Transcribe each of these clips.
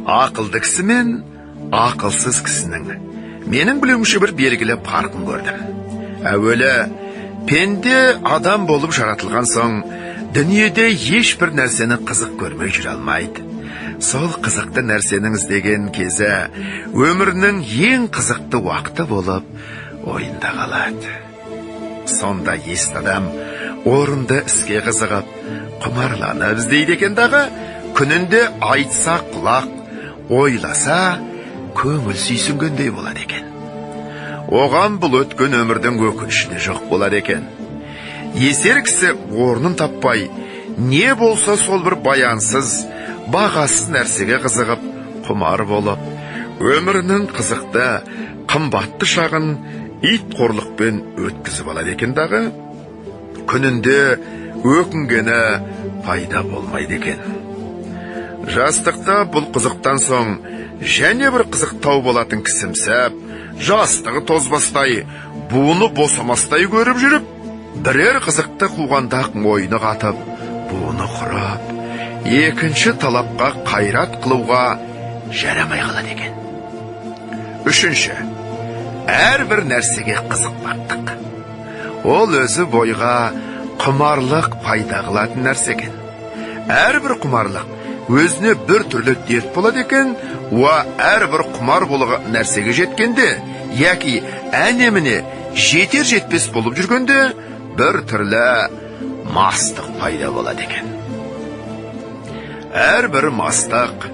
Ақылды кісі мен ақылсыз кісінің менің білуімше бір белгілі парқын көрдім. Әуелі пенде адам болып жаратылған соң дүниеде ешбір нәрсені қызық көрмей жүре алмайды. Сол қызықты нәрсенің іздеген кезі өмірінің ең қызықты уақыты болып ойында қалады. Сонда есті адам орынды іске қызығып, құмарланып іздейді екен дағы, күнінде айтса құлақ, ойласа көңіл сүйсінгендей болады екен. Оған бұл өткен өмірдің өкініші де жоқ болады екен. Есер кісі орнын таппай, не болса сол бір баянсыз, бағасыз нәрсеге қызығып, құмар болып, өмірінің қызықты, қымбатты шағын ит қорлықпен өткізіп алады екен дағы, күнінде өкінгені пайда болмайды екен. Жастықта бұл қызықтан соң және бір қызық тауып алатын кісімсіп, жастығы тозбастай, буыны босамастай көріп жүріп, бірер қызықты қуғанда мойны қатып, буыны құрып, екінші талапқа қайрат қылуға жарамай қалады екен. Үшінші, әрбір нәрсеге қызықпақтық. Ол өзі бойға құмарлық пайда қылатын нәрсе екен. Әрбір құмарлық өзіне бір түрлі дерт болады екен, уа әрбір құмар болған нәрсеге жеткенде, яки әне-міне жетер жетпес болып жүргенде, бір түрлі мастық пайда болады екен. Әрбір мастық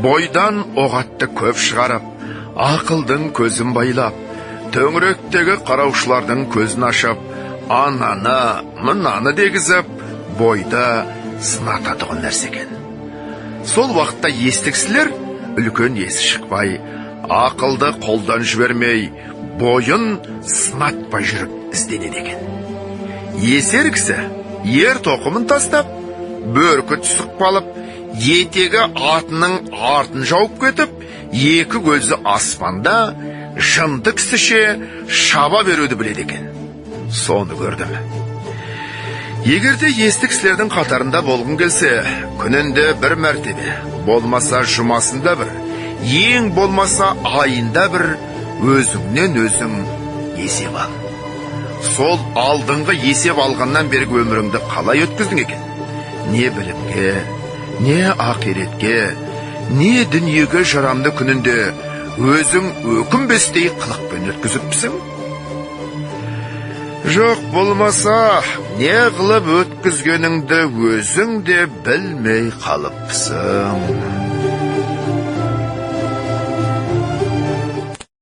бойдан оғатты көп шығарып, ақылдың көзін байлап, төңіректегі қараушылардың көзін ашып, ананы, мынаны дегізіп, бойды сынататұғын нәрсе екен. Сол уақытта есті кісілер үлкен есі шықпай, ақылды қолдан жібермей, бойын сынатпай жүріп ізденеді екен. Есер кісі ер тоқымын тастап, бөркі түсіп қалып, етегі атының артын жауып кетіп, екі көзі аспанда, жынды кісіше шаба беруді біледі екен. Соны көрдім. Егерде есті кісілердің қатарында болғың келсе, күнінде бір мәртебе, болмаса жұмасында бір, ең болмаса айында бір өзіңнен өзің есеп ал. Сол алдыңғы есеп алғаннан бергі өміріңді қалай өткіздің екен? Не білімге, не ақиретке, не дүниеге жарамды күнінде өзің өкінбестей қылықпен өткізіппісің? Жоқ болмаса, не қылып өткізгеніңді өзің де білмей қалыпсың.